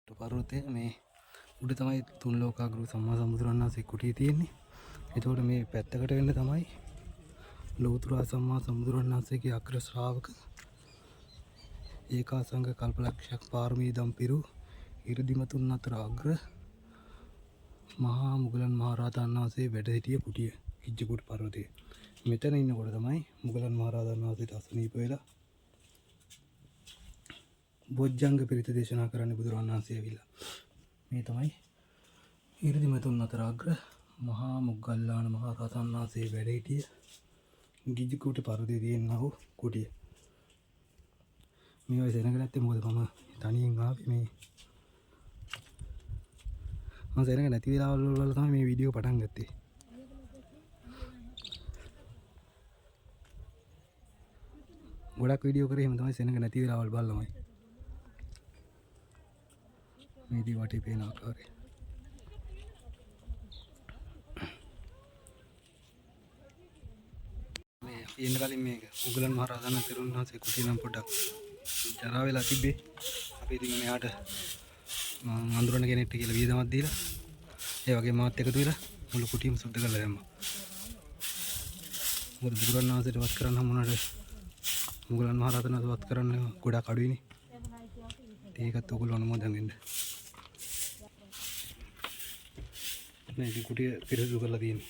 පර්වතය මේ උඩ තමයි තුන් ලෝකාග්‍ර සම්මා සම්බුදුරන් වහන්සේ කුටිය තියෙන්නේ. එතකොට මේ පැත්තකට වෙන්න තමයි ලෞතර සම්මා සම්බුදුරන් වහන්සේගේ අග්‍ර ශ්‍රාවක ඒකාසංග කල්පලක්ෂයක් පාරමී දම් පිරු ඉර්ධිමතුන් අතර අග්‍ර මහා මුගලන් මහ රහතන් වහන්සේ වැඩ සිටිය කුටිය ගිජ්ජකූට පර්වතයේ. මෙතන ඉන්නකොට තමයි මුගලන් මහ රහතන් වහන්සේට අසනීප වෙලා බොජ්ජංග පිරිත දේශනා කරන්න බුදුරජාණන් වහන්සේ ඇවිල්ලා. මේ තමයි ඉර්ධිමතුන් අතර අග්‍ර මහා මොග්ගල්ලාන මහ රහතන් වහන්සේ වැඩ සිටිය ගිජ්ජකූට පර්වතයේ තියෙනා වූ කුටිය. මේ වගේ සෙනඟ නැත්තේ මොකද මම තනියෙන් ආවේ. මේ මම සෙනඟ නැති වෙලාවල් වල තමයි මේ වීඩියෝ පටන් ගත්තේ. ගොඩක් වීඩියෝ කරේ එහෙම තමයි සෙනඟ නැති වෙලාවල් බලලාමයි. මේ දී වටේ පේන ආකාරය. මේ අපි එන්න කලින් මේක මුගලන් මහ රහතන් තෙරුන් වහන්සේ කුටිය නම් පොඩ්ඩක් ජරා වෙලා තිබ්බේ. අපි ඉතින් මෙහාට මං අඳුරන කෙනෙක්ට කියලා වියදමක් දීලා ඒ වගේ මාත් එකතු වෙලා මුළු කුටියම සුද්ධ කරලා දැම්මා. මොකද බුදුරන් වහන්සේට වත් කරන්න හම්බුනාට මුගලන් මහ රහතන් වහන්සේ වත් කරන්න ගොඩක් අඩුයිනේ. ඉතින් ඒකත් ඔයගොල්ලෝ අනුමෝදන් වෙන්න. මේ ඉතින් කුටිය පිරිසිදු කරලා තියෙන්නේ.